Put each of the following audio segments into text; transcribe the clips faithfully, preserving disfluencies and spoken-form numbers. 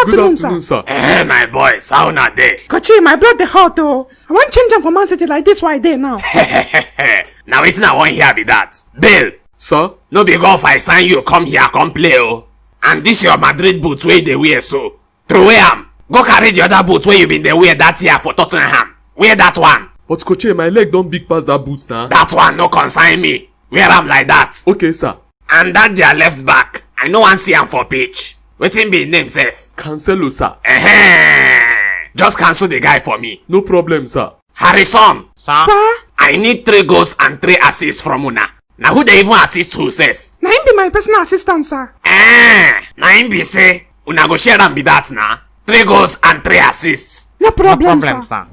Good afternoon, sir. Eh, my boys, how una dey? Kochi, my blood dey hot o. I wan change am for Man City like this wey I dey now. Na wetin I wan hear be that. Bill, sir? No be golf I sign you come here come play o. And this your Madrid boots wey you dey wear so, throway am. Go carry the other boots wey you bin dey wear that year for Tottenham. Wear that one. But Kochi, my leg don big pass that boot na. That one no concern me. Wear am like that. Okay, sir. And that their left back, I no wan see am for pitch. Wetin be him name sef? Cancelo, sir. Ehen. Just cancel the guy for me. No problem, sir. Harrison. Sir? Sir? I need three goals and three assists from una. Na who dey even assist who sef? Na him be my personal assistant, sir. Eh, na him be say una go share am be that na. Three goals and three assists. No problem, sir.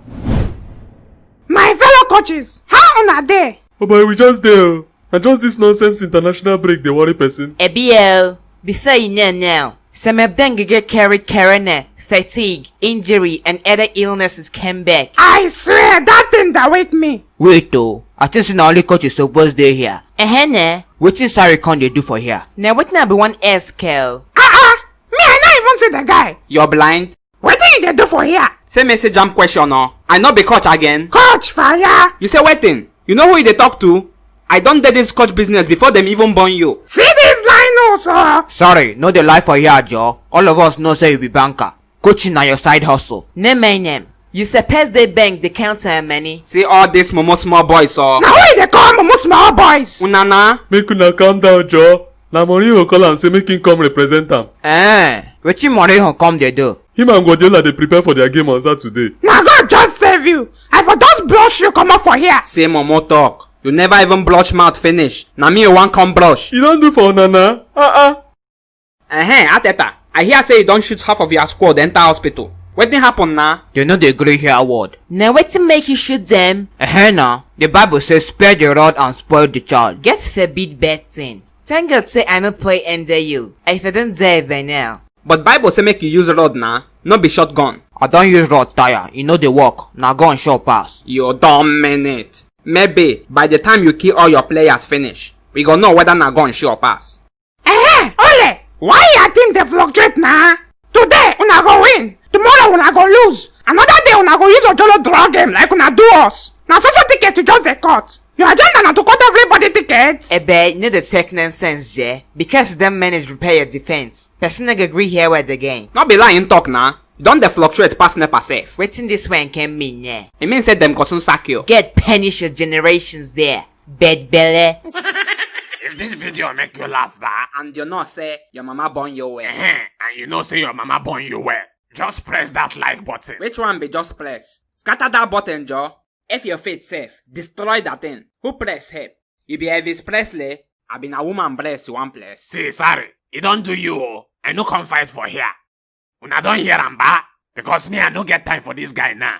My fellow coaches, how una dey? Oh boy, we just dey o. Na just this nonsense international break dey worry person. Ebiel, before you kneel kneel, some of them go get carried corona, fatigue, injury, and other illnesses came back. I swear, that thing that wake me. Wait o, I think say na only coach you suppose dey here. Ehene. Wetin Sarri come dey do for here? Na wetin I be wan ask, Kel. Ah ah, me I no even see the guy. You're blind? Wetin you dey do for here? Say me say jam question o. I no be coach again. Coach fire. You say wetin? You know who you dey talk to? I don dey this coach business before dem even born you. See this Linus o. Sorry, no dey lie for here, Joe. All of us know say you be banker. Coaching na your side hustle. Name my name. You suppose dey bank dey count our money. See all this mumu small boys o. Na who you dey call mumu small boys? Una na. Make una calm down, Joe. Na Mourinho call am say make him come represent am. Eh, wetin Mourinho come dey do? Him and Guardiola dey prepare for their game on Saturday. Na God just save you. I for just blush you comot for here. Say mumu talk. You never even blush mouth finish. Na me you wan come blush. You don do for una na. Ah ah. Ehen, Arteta, I hear say you don shoot half of your squad enter hospital. Wetin happen na? They no dey gree hear word. Na wetin make you shoot them? Ehen na. The Bible say spare the rod and spoil the child. Get forbid bad thing. Thank God say I no play under you. I for don die by now. But Bible say make you use rod na, no be shotgun. I don use rod tire, e no dey work. Na gun sure pass. You don mean it. Maybe by the time you kill all your players finish, we go know whether na gun sure pass. Eh, Ole, why your team dey fluctuate na? Today una go win, tomorrow una go lose, another day una go use ojoro draw game like una do us. Na so so ticket you just dey cut. Your agenda na to cut everybody ticket. Ebe, you no dey take nonsense, je. Because you don manage repair your defense, person no go gree hear word again. No be lie him talk na. You don dey fluctuate pass nepa sef. Wetin this one can mean, eh? E mean say dem go soon sack you. God punish your generations there. Bad belle. If this video make you laugh, ba, and you know say your mama born you well, and you know say your mama born you well, just press that like button. Which one be just press? Scatter that button, Joe. If your faith safe, destroy that thing. Who press help? You be Elvis Presley? I been a woman bless you one place. See, sorry, e don do you o. I no come fight for here. Una don hear am, ba? Because me, I no get time for this guy now.